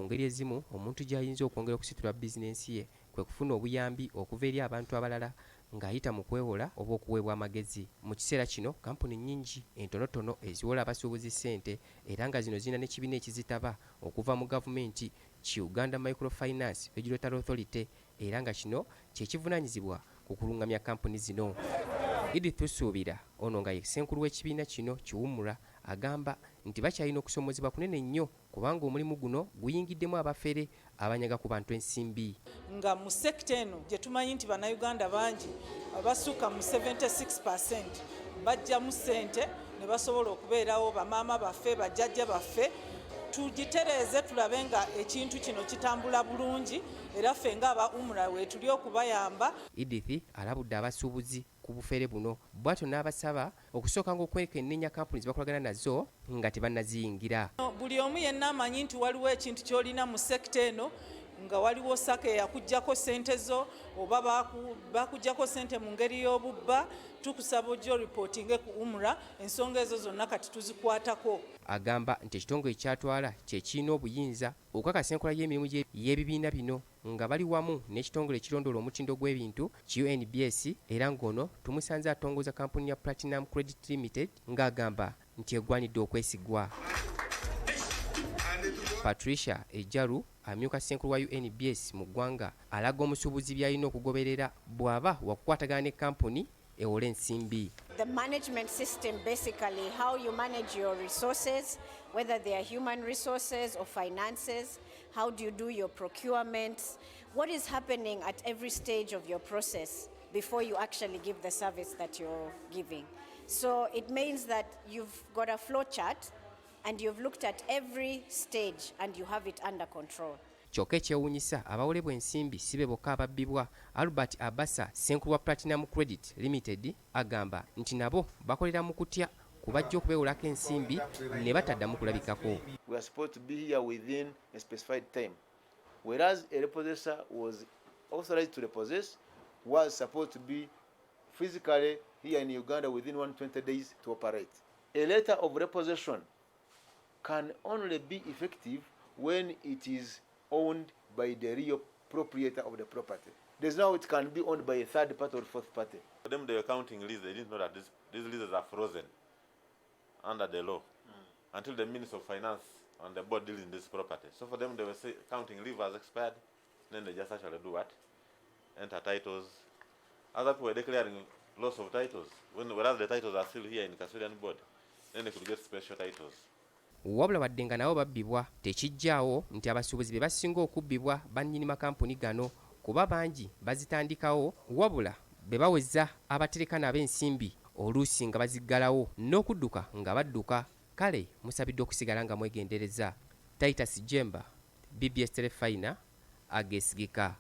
Mu ngeri ezimu omuntu gy'ayinza okwongera okusitula bizinensi ye kwe kufuna obuyambi okuva eri abantu abalala ng'ayita mu kwewola oba okuweebwa amagezi. Mu kiseera kino kampuni nnyingi entonotono eziwola abasuubuzi ssente era nga zino zirina n'ekibiina ekizitaba okuva mu gavumenti ki Uganda Microfinance Regulatory Authority era nga kino kye kivunaanyizibwa ku kulungamya kampuni zino. Edith Tusuubira ono nga ye ssenkulu w'ekibiina kino ki UMRA agamba nti bakyalina okusoomoozebwa kunene nnyo kubanga omulimu guno guyingiddemu abafere abanyaga ku bantu ensimbi. Nga mu sector eno gye tumanyi nti Bannayuganda bangi abasukka mu 76% bajjamu ssente ne basobola okubeerawo, bamaama baffe, bajjajja baffe, tugitereeze tulabe nga ekintu kino kitambula bulungi, era ffe ng'aba UMRA weetuli okubayamba. Edith alabudde abasuubuzi ku bufere buno, bw'atyo n'abasaba okusookanga okwekenneenya kampuni ze bakolagana nazo nga tebannaziyingira. Buli omu yenna amanyi nti waliwo ekintu ky'olina mu sector eno, nga waliwo SACCO eyakuggyako ssente zo oba bakuggyako ssente mu ngeri y'obubba, tukusaba ojja oripootinge ku UMRA. Ensonga ezo zonna kati tuzikwatako. Agamba nti ekitongole kyatwala kye kirina obuyinza okukakasa enkola y'emirimu y'ebibiina bino nga bali wamu n'ekitongole ekirondoola omutindo gw'ebintu ki UNBS, era ng'ono tumusanze atongoza kampuni ya Platinum Credit Limited ng'agamba nti egwanidde okwesigwa. Patricia Ejaru amyuka ssenkulu wa UNBS mu ggwanga alaga omusuubuzi by'alina okugoberera bw'aba wakukwatagana ne kampuni ewola ensimbi. The management system, basically, how you manage your resources, whether they are human resources or finances, how do you do your procurement, what is happening at every stage of your process before you actually give the service that you're giving. So it means that you've got a flow chart and you've looked at every stage and you have it under control. Kyokka ekyewuunyisa, abawolebwa ensimbi si be bokka ababbibwa. Albert Abasa, ssenkulu wa Platinum Credit Limited, agamba nti nabo bakolera mu kutya kubajja okubeewolako ensimbi ne bataddamu kulabikako. We are supposed to be here within a specified time, whereas a repossessor was authorized to repossess, was supposed to be physically here in Uganda within 120 days to operate. A letter of repossession can only be effective when it is owned by the real proprietor of the property. There's no how it can be owned by a third party or fourth party. For them, they were counting leases. They didn't know that these leases are frozen under the law until the Minister of Finance and the board deals in this property. So for them, they were counting leave as expired. Then they just actually do what? Enter titles. Other people were declaring loss of titles, whereas the titles are still here in custodian board. Then they could get special titles. Wabula wadde nga nabo babbibwa, tekijjaawo nti abasuubuzi be basinga okubbibwa bannyini makampuni gano, kuba bangi bazitandikawo wabula be baweza abatereka nabo ensimbi oluusi nga baziggalawo n'okudduka nga badduka. Kale musabiddwa okusigala nga mwegendereza. Titus Jemba, BBS Terefayina, ageesigika.